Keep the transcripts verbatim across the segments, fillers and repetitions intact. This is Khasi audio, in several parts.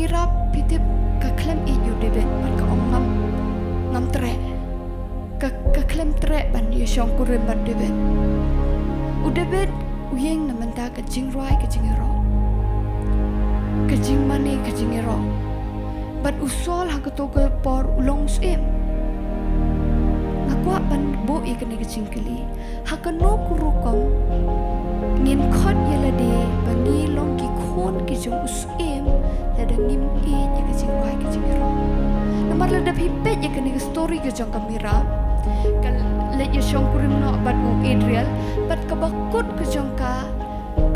Mirab, phi tip, ka khlem ïeit ïa u David bad ka ong ngam, ngam treh. Ka, ka khlem treh ban ïashongkurim bad David. U David u ïeng na bynta ka jingrwai ka jingïaroh, ka jingmane ka jingïaroh. Bad u Saul ha kato ka por u long syiem. Nga kwah ban buh ïa kane ka jingkylli. Ha kano ka rukom ngin khot ïa lade ba ngi long ki khun ki jong u syiem lada ngim ïeit ïa ka jingrwai ka jingïaroh? Namar lada phi peit ïa kane ka story ka jong ka Mirab, ka leit ïashongkurim noh bad u Adriel, bad kaba kut ka jong ka,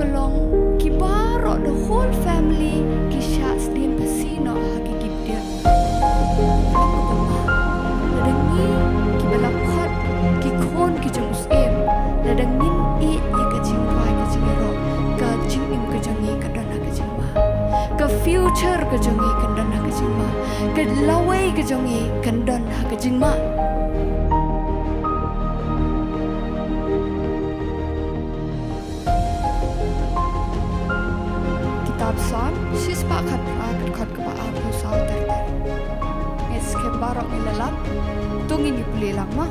ka long ki baroh, the whole family, ki shah sdien phasi noh ha ki Gibeon. Lada ngi kiba la khot ki khun ki jong u syiem, lada ngim ïeit ïa ka jingrwai ka jingïaroh, ka jingim ka jong ngi kan don ha ka jingma. Ka future ka jong ngi kan don ha ka jingma. Ka lawei ka jong ngi kan don ha ka jingma. Kitab Salm shispah khatphra, ka dkhot kaba arphew saw ter ter. Ngin skhem baroh, ngin ïa lap. To ngin ïa pule lang ma.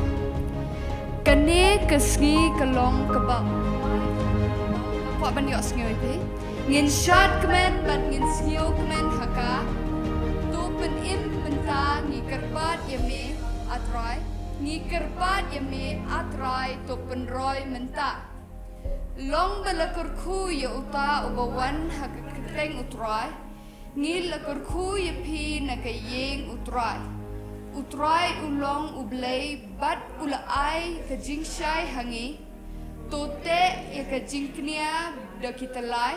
Kane ka sngi ka long kaba, kwah ban ïohsngew ïa phi. Ngin shad kmen bad ngin sngewkmen ha ka. To pynim mynta, ngi kyrpad ïa me, A Trai. Ngi kyrpad ïa me, A Trai, to pynroi mynta. Long ba la kyrkhu ïa uta uba wan ha ka kyrteng U Trai. Ngi la kyrkhu ïa phi na ka ïing U Trai. U Trai u long U Blei bad u la ai ka jingshai ha ngi. To teh ïa ka jingknia da ki tyllai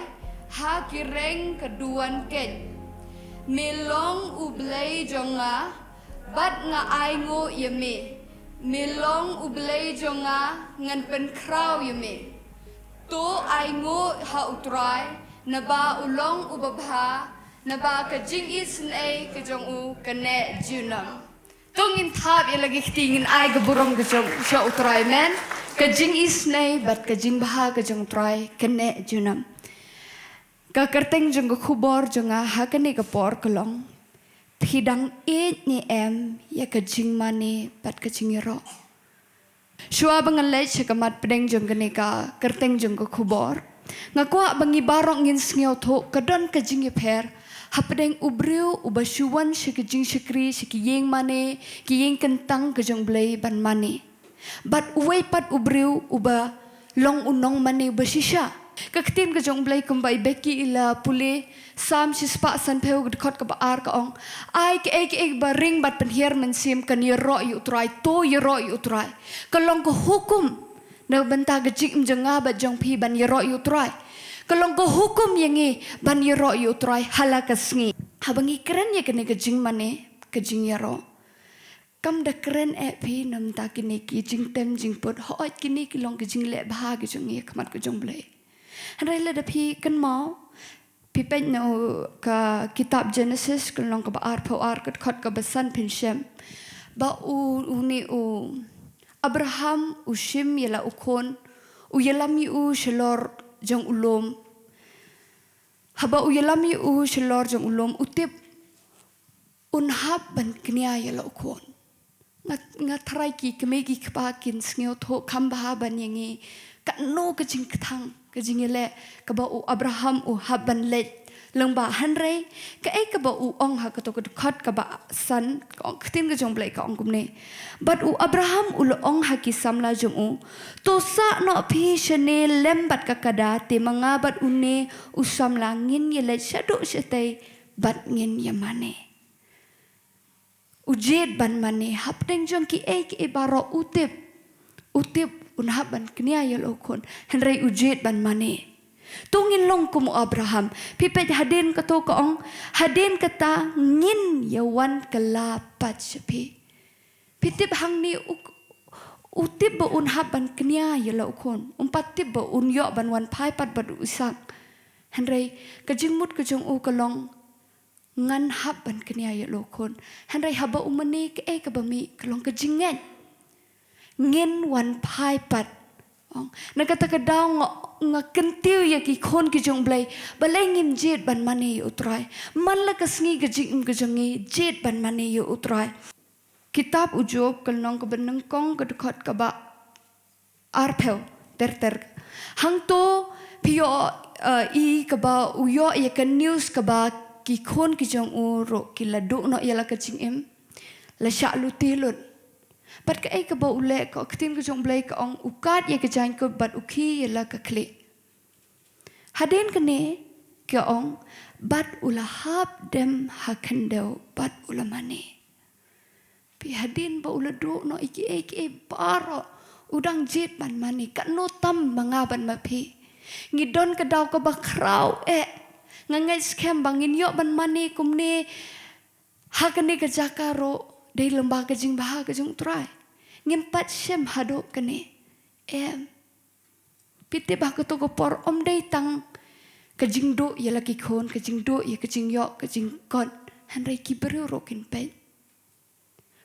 ha ki reng ka duwan keiñ. Me long U Blei jong nga, bad nga ainguh ïa me. Me long U Blei jong nga, ngan pynkhraw ïa me. To ainguh ha U Trai, naba u long uba bha, naba ka jingisynei ka jong u ka neh junom. To ngin thap ïa la ki kti, ngin ai ka burom ka jong sha U Trai, amen. Ka jingisynei bad ka jingbha ka jong U Trai ka neh junom. Ka kyrteng jong ka khubor jong nga ha kane ka por ka long: Phi dang ïeit ne em ïa ka jingmane bad ka jingïaroh? Shuwa ba ngan leit sha ka mat pdeng jong kane ka kyrteng jong ka khubor, nga kwah ba ngi baroh ngin sngewthuh ka don ka jingïapher hapdeng u briew uba shu wan sha ka jingshakri, sha ki ïing mane, ki ïing kyntang ka jong U Blei ban mane. Bad uwei pat u briew uba long u nongmane uba shisha. Ka ktien ka jong U Blei kumba i Becky i la pule, Salm shispah sanphew, ka dkhot kaba ar, ka ong: Ai kaei kaei ba ring bad pynhiar mynsiem kan ïaroh ïa U Trai, to ïaroh ïa U Trai. Ka long ka hukum na bynta ka jingim jong nga bad jong phi ban ïaroh ïa U Trai. Ka long ka hukum ïa ngi ban ïaroh ïa U Trai ha la ka sngi. Haba ngi kren ïa kane ka jingmane, ka jingïaroh, kam da kren eh phi na bynta kine ki jingtem jingput, hooid kine ki long ki jingleh bha ki jong ngi ha khmat ka jong U Blei. Hynrei lada phi kynmaw, phi peit na u, ka kitab Genesis, ka lynnong kaba arphew ar, ka dkhot kaba san, phin shem ba u, une u Abraham u shim ïa la u khun, u ïalam ïa u shalor jong u lum. Haba u ïalam ïa u shalor jong u lum, u tip un hap ban knia ïa la u khun. Nga, nga tharai ki kmie ki kpa kin sngewthuh kham bha ban ïa ngi katno ka jingkthang, ka jingïaleh kaba u Abraham u hap ban leit lyngba. Hynrei kaei kaba u ong ha kato ka dkhot kaba san, ka ong, ka ktien ka jong U Blei ka ong kumne: Bad u Abraham u la ong ha ki samla jong u: To sah noh phi shane lem bad ka kada, te ma nga bad une u samla ngin ïaleit shaduh shatei bad ngin ïamane. U jied ban mane hapdeng jong kiei kiei baroh, u tip, u tip un hap ban knia ïa la u khun, hynrei u jied ban mane. To ngin long kum u Abraham. Phi peit hadien kato, ka ong: Hadien kata ngin ïawan kylla pat sha phi. Phi tip, hangne u, u tip ba un hap ban knia ïa la u khun. Um pat tip ba un ïoh ban wan phai pat bad u Isaak. Hynrei ka jingmut ka jong u ka long: Ngan hap ban knia ïa la u khun. Hynrei haba u mane, kaei kaba mih? Ka long ka jingngeit. Ngin wan phai pat Ong, na kata ka daw nga, nga kyntiew ïa ki khun ki jong U Blei, balei ngim jied ban mane ïa U Trai. Man la ka sngi ka jingim ka jong ngi, jied ban mane ïa U Trai. Kitab u Job ka lynnong kaba nyngkong ka dkhot kaba arphew ter ter. Hangto phi ïoh, eh, i kaba u ïoh ïa ka news kaba ki khun ki jong u ruh ki la duh noh ïa la ka jingim. La shah lute lut. Bad kaei kaba u leh, ka ktien ka jong U Blei ka ong, u kad ïa ka jaiñkup bad u khie ïa la ka khlieh. Hadien kane ka ong, bad u la hap dem ha khyndew bad u la mane. Phi, hadien ba u la duh noh ïa kiei kiei baroh, u dang jied ban mane. Katno tam ma nga bad ma phi. Ngi don ka daw kaba khraw eh. Nga ngeit skhem ba ngin ïoh ban mane kumne ha kane ka jaka ruh, dei lyngba ka jingbha ka jong U Trai. Ngim pat shem haduh kane. Em. Phi tip ba ha kato ka por ym dei tang ka jingduh ïa la ki khun, ka jingduh ïa ka jingïoh, ka jingkot. Hynrei ki briew ruh kin peit.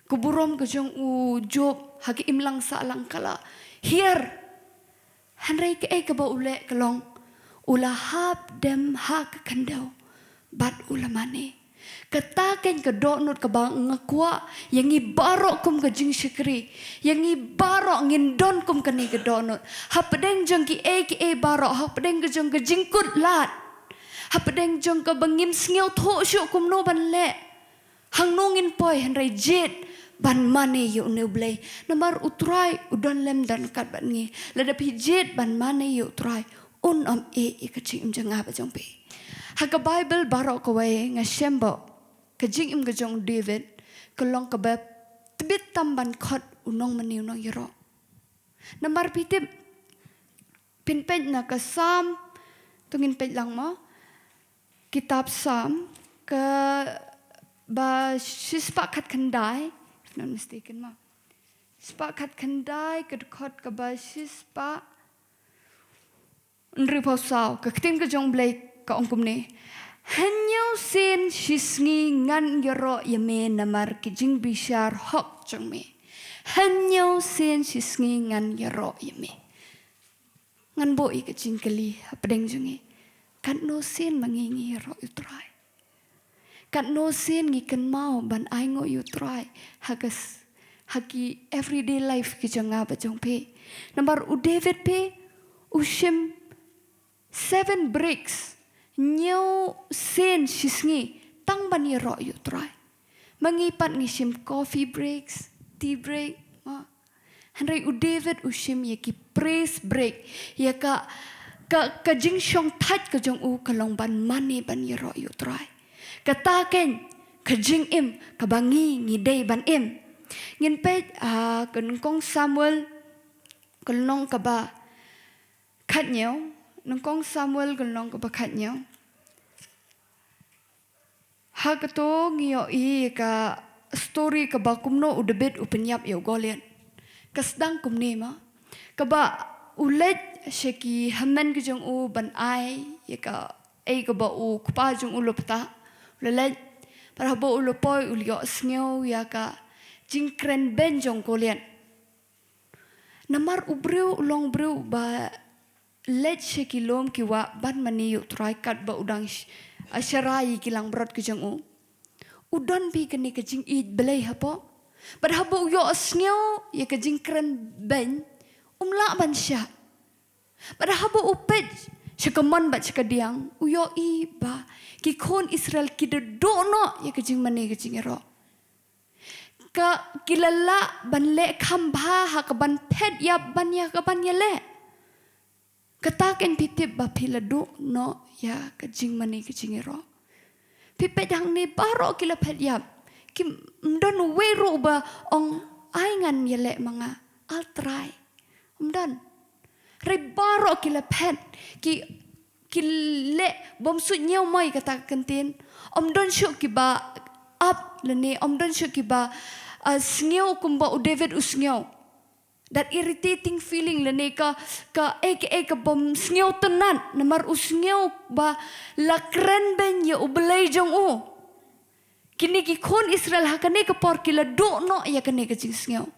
Ka burom ka jong u Job ha ka imlang sahlang ka la hiar. Hynrei kaei kaba u leh ka long, u la hap dem ha ka khyndew bad u la mane. Kata keiñ ka dohnud kaba nga kwah ïa ngi baroh kum ka jingshakri, ïa ngi baroh ngin don kum kane ka dohnud. Hapdeng jong kiei kiei baroh, hapdeng ka jong ka jingkut lad, hapdeng jong kaba ngim sngewthuh shuh kumno ban leh, hangno ngin poi, hynrei jied ban mane ïa une U Blei. Namar U Trai u don lem don kat bad ngi. Lada phi jied ban mane ïa U Trai, un ym ïeh ïa ka jingim jong nga bad jong phi. Ha ka Baibl baroh kawei nga shem ba ka jingim ka jong u David ka long kaba tbit tam ban khot u nongmane u nongïaroh. Namar phi tip, phin peit na ka Salm, to ngin peit lang mo. Kitab Salm kaba shispah khatkhyndai, if not mistaken mo. Shispah khatkhyndai, ka dkhot kaba shispah hynriewphew saw, ka ktien ka jong U Blei ka ong kumne. Hynñiew sien shisngi ngan ïaroh ïa me namar ki jingbishar hok jong me. Hynñiew sien shisngi ngan ïaroh ïa me. Ngan buh ïa ka jingkylli hapdeng jong ngi. Katno sien ma ngi ngi ïaroh ïa U Trai? Katno sien ngi kynmaw ban ainguh ïa U Trai ha ka s-, ha ki everyday life ki jong nga bad jong phi? Namar u David phi, u shim seven breaks, hynñiew sien shisngi, tang ban ïaroh ïa U Trai. Ma ngi pat ngi shim coffee breaks, tea break, ma. Hynrei u David u shim ïa ki praise break, ïa ka, ka, ka jingshongthait ka jong u ka long ban mane ban ïaroh ïa U Trai. Kata keiñ ka jingim kaba ngi ngi dei ban im. Ngin peit, ah, ka Nyngkong Samuel ka lynnong kaba khathynñiew, Nyngkong Samuel ka lynnong kaba khathynñiew. Ha kato ngi ïohi ïa ka story kaba kumno u David u pynïap ïa u Goliath. Ka sdang kumne ma. Kaba u leit sha ki hynmen ki jong u ban ai ïa kaei kaba u kpa jong u u la ptah. U la leit, bad haba u la poi u la ïohsngew ïa ka jingkren beiñ jong u Goliath. Namar u briew u long briew ba leit sha ki lum ki wah ban mane ïa U Trai katba u dang sh-, a, sharai ïa ki langbrot ki jong u. U don bha kane ka jingïeit Blei hapoh. Bad haba u ïohsngew ïa ka jingkren beiñ, um lah ban shah. Bad haba u peit sha kamon bad sha kadiang, u ïohi ba ki khun Israel ki da duh noh ïa ka jingmane ka jingïaroh. Ka, ki la lah ban leh kham bha ha kaban phet ïap ban ïa kaban ïaleh. Kata keiñ phi tip ba phi la duh noh ïa ka jingmane ka jingïaroh. Phi peit hangne baroh ki la phet ïap. Kim don uwei ruh ba ong ai ngan ïaleh ma nga. Al trai. Ym don. Hynrei baroh ki la phet, ki, ki leh bym suidñiew mo ïa kata ka kyntien. Ym don shuh kiba ap lane ym don shuh kiba, ah, sngew kumba u David u sngew. That irritating feeling lane ka, kaei kaei ka bym sngewtynnat namar u sngew ba la kren beiñ ïa U Blei jong u. Kine ki khun Israel ha kane ka por ki la duh noh ïa kane ka jingsngew.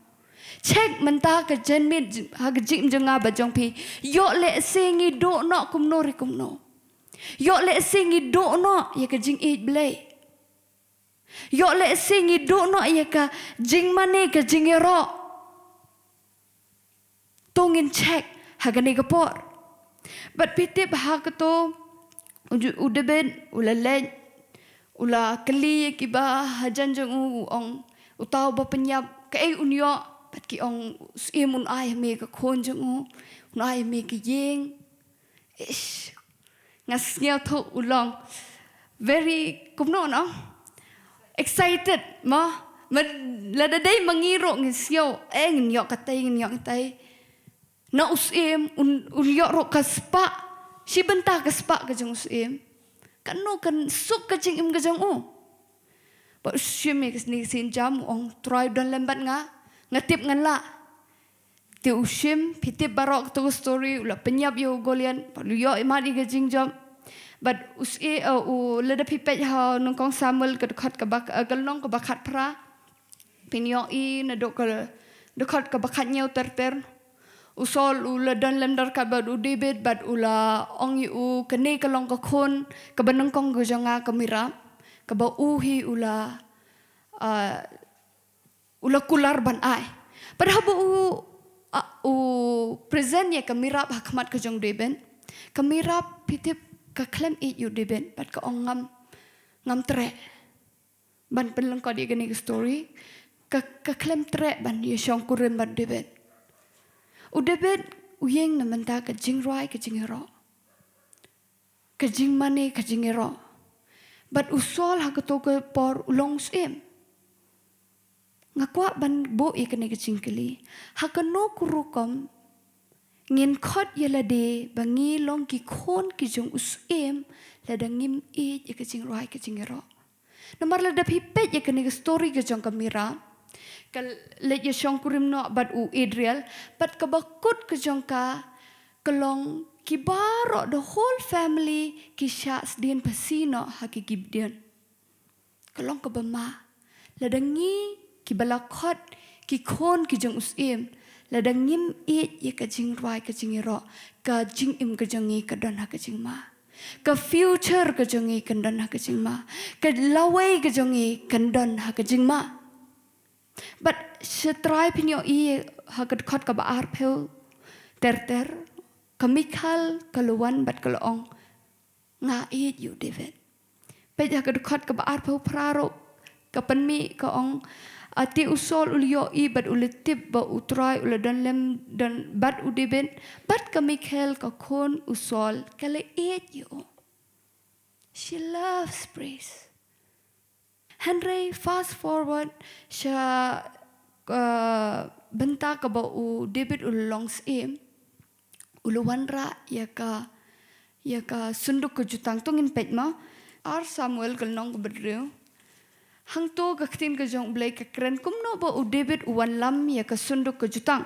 Check mynta ka janmiet j-, ha ka jingim jong nga bad jong phi. Ïoh lehse ngi duh noh kumno re kumno. Ïoh lehse ngi duh noh ïa ka jingïeit Blei. Ïoh lehse ngi duh noh ïa ka jingmane ka jingïaroh. To ngin check ha kane ka por. Bad phi tip ha kato u Ju-, u David u la leit, u la kylli ïa kiba hajan jong u, u ong, uta uba pynïap, kaei un ïoh, bad ki ong, u syiem un ai ha me ka khun jong u, un ai ha me ka ïing. Ish. Nga sngew thuh u long very, kumno, no? Excited, mo? Ma, lada dei ma ngi ruh ngin sngew, eh, ngin ïoh katei, ngin ïoh katei. Na u syiem, un, un ïoh ruh ka spah. Shi bynta ka spah ka jong u syiem. Kano kan suk ka jingim ka jong u. Bad u shim ïa kane ka sienjam, u ong, Trai don lem bad nga, nga tip ngan lah. Te u shim, phi tip baroh kato ka story, u la pynïap ïa u Goliath, bad u ïoh mad ïa ka jingjop. Bad u syiem, eh, u, lada phi peit ha Nyngkong Samuel ka dkhot kaba, eh, ka lynnong kaba khatphra. Phin ïohi naduh ka dkhot kaba khathynñiew ter ter. U Saul u la don lem ryngkat bad u David bad u la ong ïa u, kane ka long ka khun kaba nyngkong ka jong nga ka Merab, kaba u hi u la, ah, u la kular ban ai. Bad haba u, ah, u present ïa ka Merab ha khmat ka jong u David, ka Merab, phi tip, ka khlem ïeit ïa u David bad ka ong, ngam, ngam treh ban pynlyngkot ïa kane ka story, ka, ka khlem treh ban ïashongkurim bad u David. U David u ïeng na bynta ka jingrwai ka jingïaroh, ka jingmane ka jingïaroh. Bad u Saul ha kato ka por u long u syiem. Nga kwah ban buh ïa kane ka jingkylli. Ha kano ka rukom ngin khot ïa lade ba ngi long ki khun ki jong u syiem lada ngim ïeit ïa ka jingrwai ka jingïaroh? Namar lada phi peit ïa kane ka story ka jong ka Merab, ka leit ïashongkurim noh bad u Adriel, bad kaba kut ka jong ka, ka long ki baroh, the whole family, ki shah sdien phasi noh ha ki Gibeon. Ka long kaba ma. Lada ngi kiba la khot ki khun ki jong u syiem, lada ngim ïeit ïa ka jingrwai ka jingïaroh, ka jingim ka jong ngi ka don ha ka jingma. Ka future ka jong ngi kan don ha ka jingma. Ka lawei ka jong ngi kan don ha ka jingma. Bad sha Trai, phin ïohi ha ka dkhot kaba arphew ter ter, ka Mikhal ka la wan bad ka la ong, nga ïeit ïa u David. Peit ha ka dkhot kaba arphew phra ruh, ka pynmih ka ong, ah, te u Saul u la ïohi bad u la tip ba u Trai u la don lem, don bad u David, bad ka Mikhal ka khun u Saul ka la ïeit ïa u. She loves praise. Hynrei fast forward sha, uh, bynta kaba u David u la long syiem, u la wanrah ïa ka, ïa ka sunduk ka jutang. To ngin peit mo, Ar Samuel ka lynnong kaba hynriew. Hangto ka ktien ka jong u Blei ka kren kumno ba u David u wanlam ïa ka sunduk ka jutang.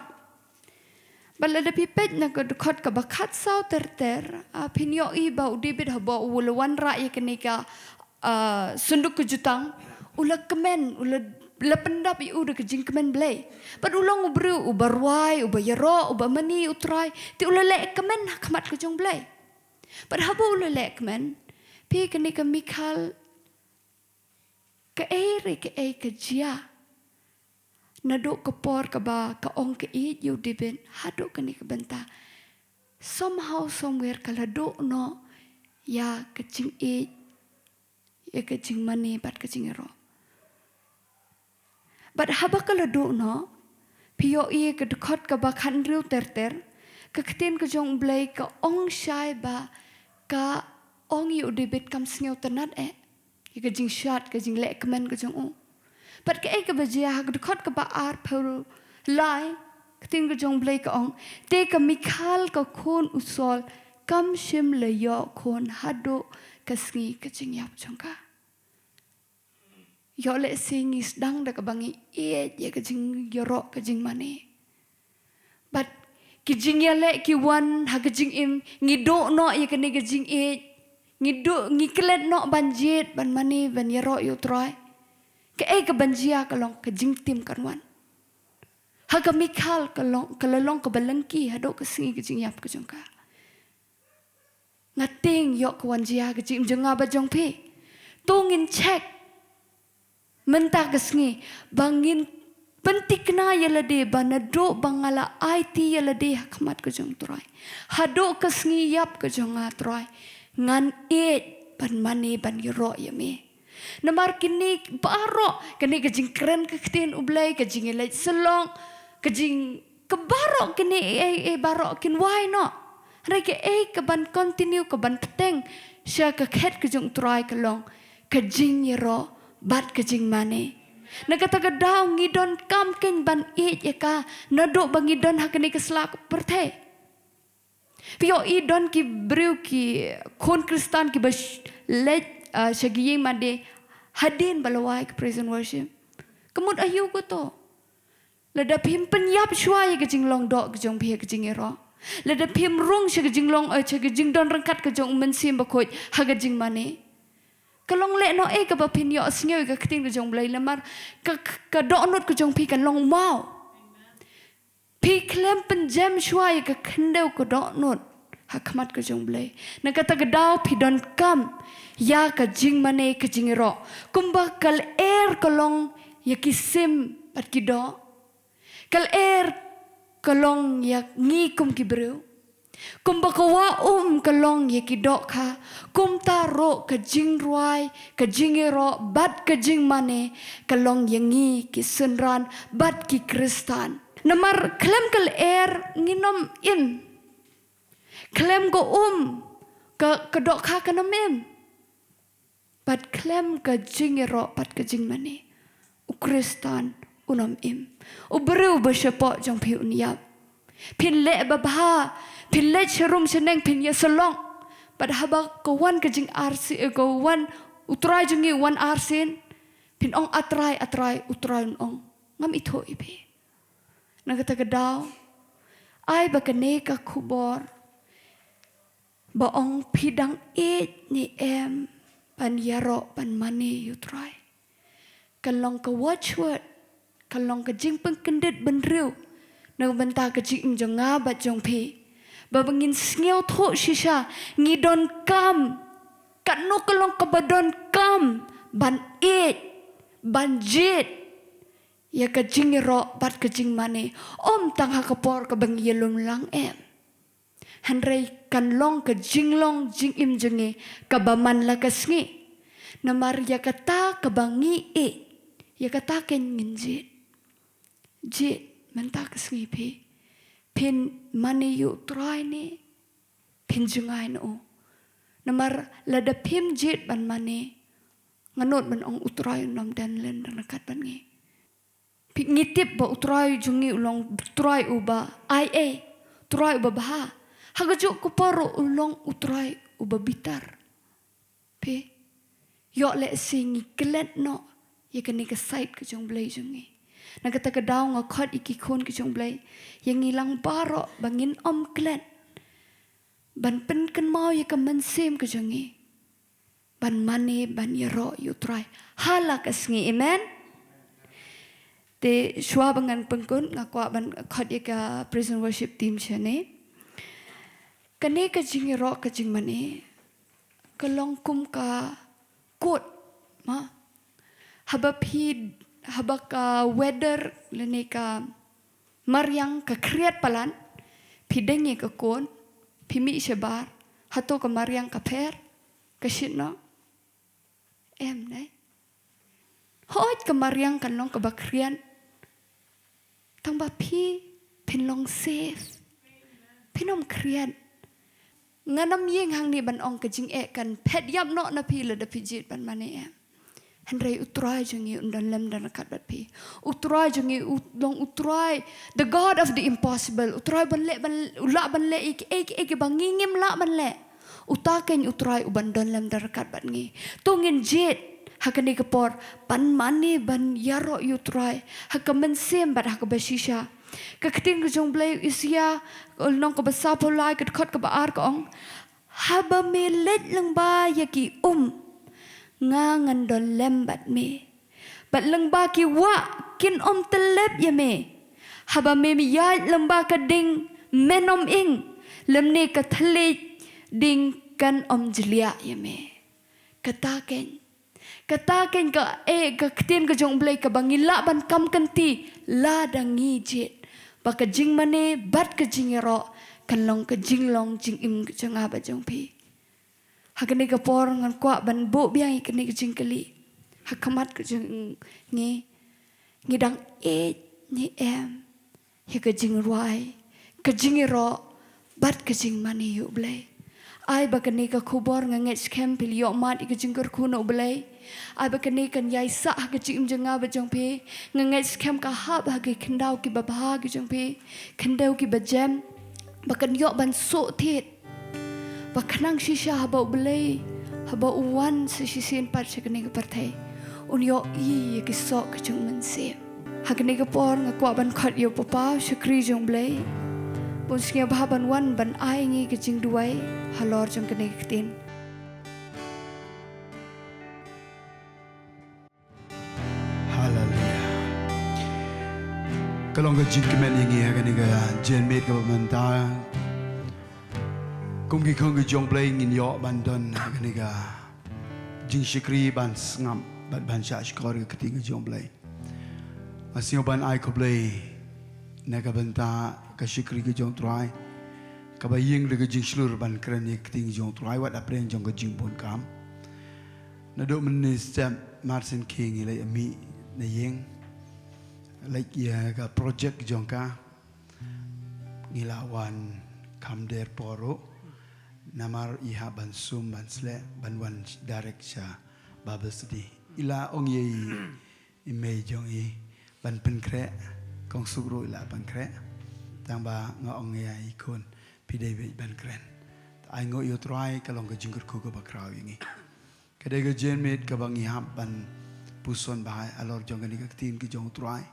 Bad lada phi peit na ka dkhot kaba khatsaw ter ter, ah, phin ïohi ba u David haba u la wanrah ïa kane ka, ah, sunduk ka jutang, u la kmen, u la, la pyndap ïa u da ka jingkmen Blei. Bad u long u briew uba rwai, uba ïaroh, uba mane ïa u Trai, te u la leh kmen ha khmat ka jong u Blei. Bad haba u la leh kmen, phi, kane ka Mikhal, kaei re kaei ka jia. Naduh ka por kaba ka ong ka ïeit ïa u David, haduh kane ka bynta, somehow, somewhere ka la duh noh ïa ka jingïeit, ïa ka jingmane bad ka jingïaroh. Bad haba ka la duh noh, phi ïohi ka dkhot kaba khathynriew ter ter, ka ktien ka jong u Blei ka ong shai ba ka ong ïa u David kam sngewtynnad eh ïa ka jingshad, ka jingleh kmen ka jong u. Bad kaei kaba jia ha ka dkhot kaba arphew lai, ka ktien ka jong u Blei ka ong, te ka Mikhal ka khun u Saul kam shym la ïoh khun haduh ka sngi ka jingïap jong ka. Ïoh lehse ngi sdang da kaba ngi ïeit ïa ka jingïaroh, ka jingmane. Bad ki jingïaleh ki wan ha ka jingim, ngi duh noh ïa kane ka jingïeit, ngi duh, ngi klet noh ban jied, ban mane, ban ïaroh ïa u Trai. Kaei kaban jia ka long ka jingtim kan wan. Ha ka Mikhal ka long, ka la long kaba lyngkhi haduh ka sngi ka jingïap ka jong ka. Nga tieng ïoh ka wan jia ka jingim jong nga bad jong phi. To ngin check mynta ka sngi ba ngin pynthikna ïa lade ba naduh ba nga la aiti ïa lade ha khmat ka jong U Trai, haduh ka sngi ïap ka jong nga, Trai, ngan ïeit ban mane ban ïaroh ïa me. Namar kine baroh, kane ka jingkren ka ktien U Blei, ka jingïaleit syllong, ka jing, ka baroh kine ei ei baroh kin wai noh. Hynrei kaei kaban continue, kaban bteng sha ka khet ka jong U Trai ka long ka jingïaroh bad ka jingmane. Na kata ka daw ngi donkam keiñ ban ïeit ïa ka naduh ba ngi don ha kane ka sla ka pyrthei. Phi ïohi don ki briew, ki khun Khristan kiba sh-, leit, ah, sha ki ïing mane hadien ba la wai ka praise and worship. Ka mut aïu kato? Lada phim pynïap shuwa ïa ka jinglong doh ka jong phi ha ka jingïaroh, lada phim rung sha ka jinglong, eh, sha ka jingdon ryngkat ka jong U Mynsiem Bakhuid ha ka jingmane, ka long lehnoh ei kaba phin ïohsngew ïa ka ktien ka jong U Blei, namar ka, ka dohnud ka jong phi kan long maw. Phi khlem pynjem shuwa ïa ka khyndew ka dohnud ha khmat ka jong U Blei. Na kata ka daw phi donkam ïa ka jingmane ka jingïaroh. Kumba ka lyer ka long ïa ki sim bad ki doh, ka lyer ka long ïa ngi kum ki briew. Kumba ka wah um ka long ïa ki dohkha, kumta ruh ka jingrwai, ka jingïaroh bad ka jingmane ka long ïa ngi ki synran bad ki Khristan. Namar khlem ka lyer ngin ym im. Khlem ka um, ka, ka dohkha kan ym im. Bad khlem ka jingïaroh bad ka jingmane, u Khristan un ym im. U briew ba shapoh jong phi un ïap. Phin leh babha, phin leit sharum shaneng, phin ïasyllok. Bad haba ka wan ka jingarsien, eh, ka wan U Trai jong ngi u wan arsien, phin ong, A Trai, A Trai, U Trai un ong, ngam ithuh ïa phi. Na kata ka daw, ai ba kane ka khubor ba ong phi dang ïeit ne em ban ïaroh ban mane ïa U Trai, kan long ka watchword, kan long ka jingpynkyndit bynriew na ka bynta ka jingim jong nga bad jong phi. Ba, ba ngin sngewthuh shisha, ngi donkam, katno ka long kaba donkam ban ïeit, ban jied ïa ka jingïaroh bad ka jingmane, ym tang ha ka por kaba ngi ïalum lang, em. Hynrei kan long ka jinglong jingim jong ngi kaba man la ka sngi. Namar ïa kata kaba ngi ïeit, ïa kata keiñ ngin jied. Jied mynta ka sngi phi. Phin mane ïa U Trai ne phin jngai noh. Namar lada phim jied ban mane, nga nud ban ong U Trai un ym don lem ryngkat bad ngi. Phi, ngi tip ba U Trai jong ngi u long U Trai uba ai ei, U Trai uba bha. Ha kajuh ka por ruh u long U Trai uba bitar. Phi ïoh lehse ngi klet noh ïa kane ka side ka jong U Blei jong ngi. Na kata ka daw nga khot ïa ki khun ki jong U Blei, ïa ngi lang baroh ba ngin ym klet ban pynkynmaw ïa ka mynsiem ka jong ngi ban mane ban ïaroh ïa U Trai ha la ka sngi. Amen. Te shuwa ba ngan pynkut, nga kwah ban khot ïa ka praise and worship team shane. Kane ka jingïaroh ka jingmane ka long kum ka kot, ma. Haba phi, haba ka weather lane ka mariang ka khriat palat, phi deng ïa ka kot, phi mih shabar, hato ka mariang ka pher, ka shit noh? Em, ne? Hooid, ka mariang kan long kaba khriat, tang ba phi phin long safe. Phin ym khriat. Ngan ym ïeng hangne ban ong ka jingeh kan phet ïap noh na phi lada phi jied ban mane, em. Hynrei U Trai jong ngi un don lem don ryngkat bad phi. U Trai jong ngi u long U Trai, the God of the impossible. U Trai ban leh, ban, u lah ban leh ïa kiei kiei kiba ngi ngim lah ban leh. Uta keiñ U Trai uban don lem don ryngkat bad ngi. To ngin jied ha kane ka por ban mane ban ïaroh ïa U Trai ha ka mynsiem bad ha kaba shisha. Ka ktien ka jong U Blei, Isaïah, lynnong kaba sawphew lai, ka dkhot kaba ar ka ong, haba me leit lyngba ïa ki um, nga ngan don lem bad me. Bad lyngba ki wah kin ym tyllep ïa me. Haba mem ïaid lyngba ka ding, men ym ing, lymne ka thylliej ding kan ym jliah ïa me. Kata keiñ, kata keiñ ka, eh, ka ktien ka jong U Blei kaba ngi lah ban kam kynti lada ngi jied ba ka jingmane bad ka jingïaroh kan long ka jinglong jingim ka jong nga bad jong phi. Ha kane ka por ngan kwah ban buh biang ïa kane ka jingkylli ha khmat ka jong ngi. Ngi dang ïeit ne em ïa ka jingrwai, ka jingïaroh bad ka jingmane ïa U Blei? Ai ba kane ka khubor, nga ngeit skhem phi la ïoh mad ïa ka jingkyrkhu na U Blei. Ai ba kane kan ïaisah ha ka jingim jong nga bad jong phi. Nga ngeit skhem ka hap ha ki khyndew kiba bha ki jong phi, khyndew kiba jem, ba kan ïoh ban suk thied, ba khnang shisha haba U Blei, haba u wan sa shisien pat sha kane ka pyrthei, un ïohi ïa ki soh ka jong U Mynsiem. Ha kane ka por nga kwah ban khot ïa u Papa u shakri jong U Blei, ba un sngewbha ban wan ban ai ngi ka jingduwai halor jong kane ka ktien. Haleluia. Ka long ka jingkmen ïa ngi ha kane ka janmiet kaba mynta. Kum ki khun ki jong U Blei ngin ïoh ban don ha kane ka jingshakri ban sngap bad ban shah shkor ïa ka ktien ka jong U Blei. Nga sngew ban ai khublei na ka bynta ka shakri ka jong U Trai, kaba ïeng da ka jingshlur ban kren ïa ka ktien ka jong U Trai wat hapdeng jong ka jingbun kam. Naduh mynne step Martin King i leit mih na ïing, leit ïa ka project jong ka. Ngi la wan kham der por ruh namar i hap ban sum ban sleh ban wan direct sha Bible study. I la ong ïa i mei jong i ban pynkhreh, kong Suk ruh i la pynkhreh. Tang ba nga ong ïa i khun, phi dei beit ban kren. Ai nguh ïa U Trai, ka long ka jingkyrkhu kaba khraw ïa ngi. Ka dei ka janmiet kaba ngi hap ban puson bha halor jong kane ka ktien ka jong U Trai,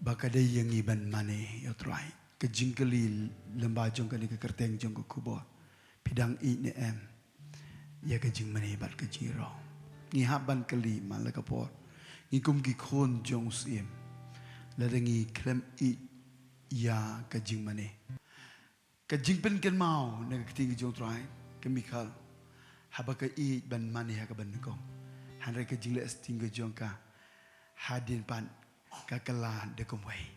ba ka dei ïa ngi ban mane ïa U Trai. Ka jingkylli lyngba jong kane ka kyrteng jong ka khubor, phi dang ïeit ne em ïa ka jingmane bad ka jingïaroh? Ngi hap ban kylli man la ka por, ngi kum ki khun jong U Syiem, lada ngi khlem ïeit ïa ka jingmane. Ka jingpynkynmaw na ka ktien ka jong U Trai, ka Mikhal, haba ka ïeit ban mane ha kaba nyngkong, hynrei ka jingleh sting ka jong ka hadien pat ka kylla da kumwei.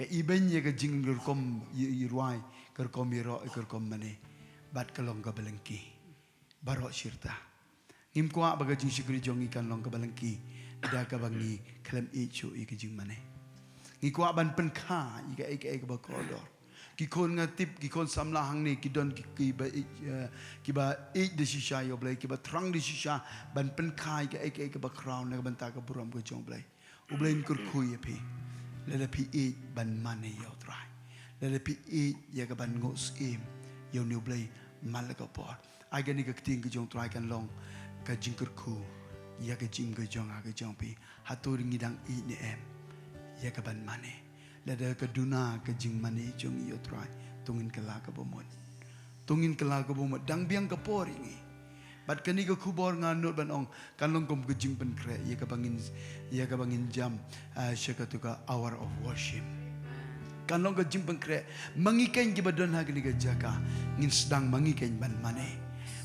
Ka ibeiñ ïa ka jingrukom ïa, ïa rwai, ka rukom ïaroh, ka rukom mane, bad ka long kaba lyngkhi baroh shirta. Ngim kwah ba ka jingshakri jong ngi kan long kaba lyngkhi da kaba ngi khlem ïeit shuh ïa ka jingmane. Ngi kwah ban pynkha ïa kaei kaei kaba kordor. Ki khun, nga tip ki khun samla hangne ki don ki, kiba ïeit, eh, kiba ïeit da shisha ïa U Blei, kiba thrang da shisha ban pynkha ïa kaei kaei kaba khraw na ka bynta ka burom ka jong U Blei. U Blei un kyrkhu ïa phi lada phi ïeit ban mane ïa U Trai, lada phi ïeit ïa ka ban nguh syiem ïa une U Blei man la ka por. Ai kane ka ktien ka jong U Trai kan long ka jingkyrkhu ïa ka jingim ka jong nga ka jong phi. Hato ngi dang ïeit ne em ïa ka ban mane? Lada ka duna ka jingmane jong ngi ïa U Trai, to ngin kylla kaba mut. To ngin kylla kaba mut, dang biang ka por ïa ngi. Bad kane ka khubor nga nud ban ong, kan long kum ka jingpynkhreh ïa kaba ngin, ïa kaba ngin jam, ah, sha katu ka hour of worship. Kan long ka jingpynkhreh ma ngi keiñ kiba don ha kane ka jaka, ngin sdang ma ngi keiñ ban mane.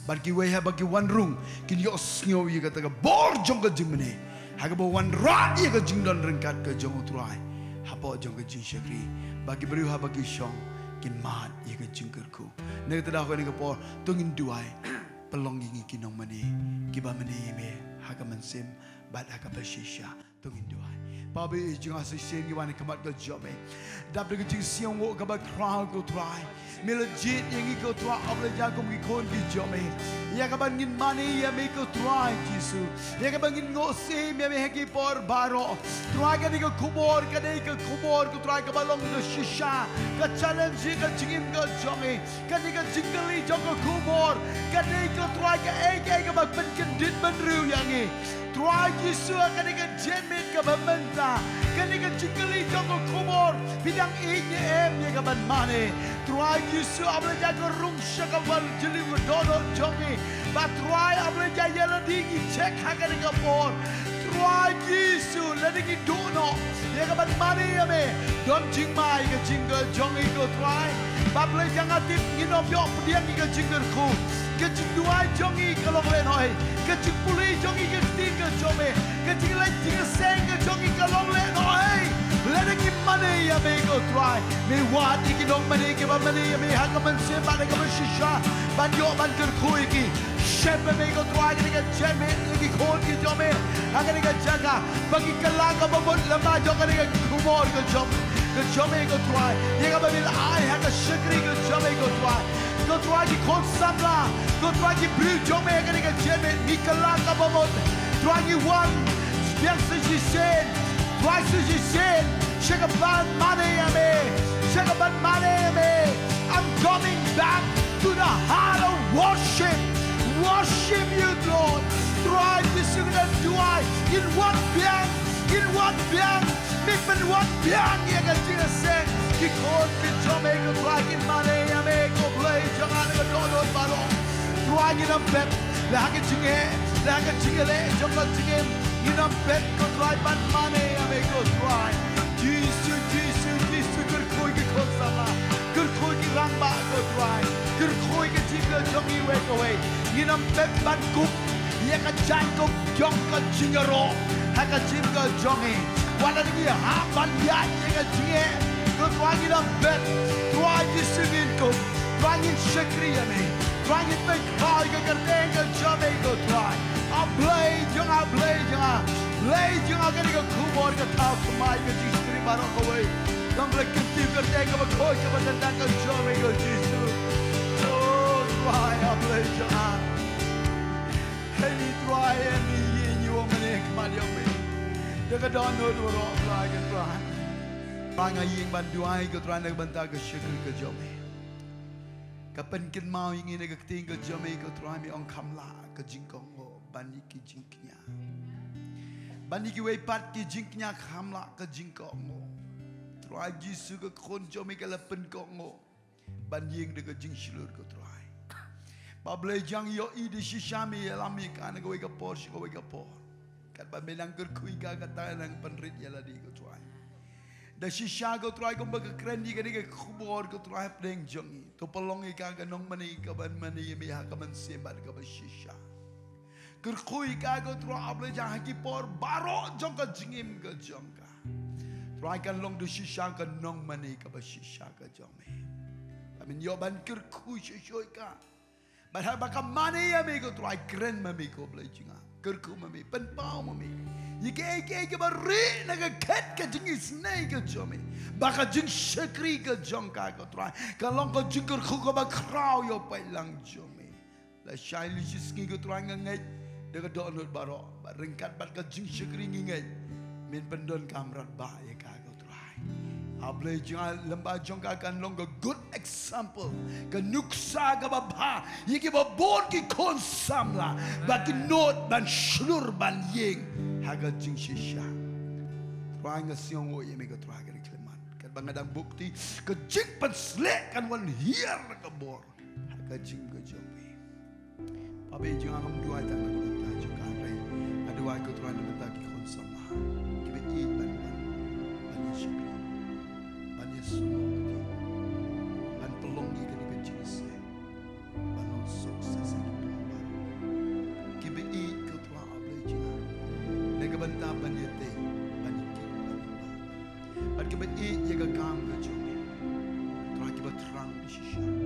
Bad kiwei haba ki wan rung kin ïohsngew ïa kata ka bor jong ka jingmane, ha kaba wanrah ïa ka jingdon ryngkat ka jong U Trai hapoh jong ka jingshakri, ba ki briew haba ki shong kin mad ïa ka jingkyrkhu. Na kata daw kane ka por, to ngin duwai. Pynlong ïa ngi ki nongmane kiba mane ïa me ha ka mynsiem bad ha kaba shisha. To ngin duwai. Papa, ïa jong nga sa shisien ngi wan ha khmat ka jong me. Dap da ka jingsngewnguh kaba khraw ko Trai. Me la jied ïa ngi ko Trai, ap la ïa kum ki khun ki jong me, ïa kaba ngin mane ïa me ko Trai Jisu, ïa kaba ngin nguh syiem ïa me ha ki por baroh. Trai, kane ka khubor, kane ka khubor ko Trai kaba long ka shisha, ka challenge ïa ka jingim ka jong ngi. Kane ka jingkylli jong ka khubor, kane ko Trai kaei kaei kaba pynkyndit bynriew ïa ngi. Trai Jisu, ha kane ka janmiet kaba mynta, kane ka jingkylli jong ka khubor, phi dang ïeit ne em ïa ka ban mane? Trai Jisu, ap la ïa ka rung sha ka ban jylliew ka dohnud jong ngi. Ba Trai, ap la ïa ïa lade ngi check ha kane ka por. Trai Jisu, lada ngi duh noh ïa ka ban mane ïa me, don jingma ïa ka jingkyrkhu jong ngi ko Trai. Bad Blei jong nga, tip ngin ym ïoh pdiang ïa ka jingkyrkhu. Ka jingduwai jong ngi ka long lehnohei. Ka jingpule jong ngi ka ktien ka jong me, ka jingleit jingïaseng ka jong ngi ka long lehnohei. Lada ngi mane ïa me ko Trai, me wad ïa ki nongmane kiba mane ïa me ha ka mynsiem bad ha ka mynshisha ban ïoh ban kyrkhu ïa ki. Shim ïa me ko Trai kane ka jingmane ïa ki khun ki jong me ha kane ka jaka. Ba ki kylla kaba mut lyngba jong kane ka khubor ka jong, ka jong me ko Trai, ïa kaba me la ai ha ka shakri ka jong me ko Trai. Ko Trai, ki khun samla, ko Trai, ki briew jong me ha kane ka jingmane, ngi kylla kaba mut. Trai, ngi wan biang sa shisien, Trai, sa shisien sha ka ban mane ïa me, sha ka ban mane ïa me. I'm coming back to the heart of worship. Worship you, Lord. Trai Jisu, ngi duwai, ngin wan biang, ngin wan biang. Me pynwan biang ïa ka jingïaseng. Ki khun ki jong me ko Trai kin mane ïa me ko Blei jong nga na ka dohnud baroh. Trai, ngin ym pep la ha ka jingeh, la ha ka jingeh jong ka jingim. Ngin ym pep ko Trai ban mane ïa me ko Trai. Jisu, Jisu, Jisu, kyrkhu ïa ki khun samla, kyrkhu ïa ki rangbah ko Trai, kyrkhu ïa ka jingkyrkhu jong iwei pa iwei. Ngin ym pep ban kup ïa ka jaiñkup jong ka jingïaroh ha ka jingkyrkhu jong ngi. Wat la ngi hap ban ïaid ïa ka jingeh, ko Trai, ngin ym pep. Trai Jisu, ngin kup. Trai, ngin shakri ïa me. Trai, ngin pynkhraw ïa ka kyrteng ka jong me ko Trai. A Blei jong nga, a Blei jong nga, Blei jong nga, kane ka khubor ka thaw thymmai ka jingshakri baroh kawei. Long Blei, kyntiew kyrteng kaba khuid kaba tyngeh ka jong me ko Jisu. O Trai, a Blei jong nga. Hynrei Trai, ngi ïeng, ngi wan mane ha khmat jong me da ka dohnud baroh, Blei ko Trai. Trai, nga ïeng ban duwai ko Trai na ka bynta ka shakri ka jong me. Ka pynkynmaw ïa ngi na ka ktien ka jong me ko Trai, me ong kham lah ka jingkohnguh ban ïa ki jingkñia. Ban ïa kiwei pat ki jingkñia kham lah ka jingkohnguh. Trai Jisu, ka khun jong me ka la pynkohnguh ban ïeng da ka jingshlur ko Trai. Bad Blei jong nga, ïohi da shisha me ïalam ïa ka na kawei ka por sha kawei ka por. Katba me nang kyrkhu ïa ka, kata nang pynrit ïa lade ko Trai. Da shisha ko Trai, kumba ka kren ïa kane ka khubor ko Trai hapdeng jong ngi, to pynlong ïa ka ka nongmane kaban mane ïa me ha ka mynsiem bad kaba shisha. Kyrkhu ïa ka ko Trai, a Blei jong nga, ha ki por baroh jong ka jingim ka jong ka. Trai, kan long da shisha ka nongmane kaba shisha ka jong me. Ba men ïoh ban kyrkhu shuh shuh ïa ka. Bad haba ka mane ïa me ko Trai, kren ma me ko Blei jong nga. Kyrkhu ma me, pynpaw ma me ïa kiei kiei kiba rieh na ka khet ka jingisynei ka jong me. Ba ka jingshakri ka jong ka ko Trai, ka long ka jingkyrkhu kaba khraw ïa u paidlang jong me. Lashai lashisngi ko Trai, nga ngeit da ka dohnud baroh, bad ryngkat bad ka jingshakri ngi ngeit men pyndonkam radbah ïa ka ko Trai. A Blei jong nga, lyngba jong ka kan long ka good example, ka nuksa kaba bha ïa kiba bun ki khun samla ba kin nud ban shlur ban ïeng ha ka jingshisha. Trai, nga sngewnguh ïa me ko Trai, ka dei khlem mat katba nga dang buh kti, ka jingpynsleh kan wan hiar na ka bor ha ka jingim ka jong me. Baba, jong nga ngam duwai tang na ka bynta jong ka, hynrei nga duwai ko Trai na ka bynta ki khun samla kiba ïeit ban wan, ban ïashakri, ban ïasnoh kti, ban pynlong ïa kane ka jingïaseng, ban long success ïa ki briew baroh kiba ïeit ko Trai, a Blei jong nga, na ka bynta ban ïatei, ban ïakit, ban ïabam. Bad kiba ïeit ïa ka kam ka jong me, Trai, kiba thrang da shisha.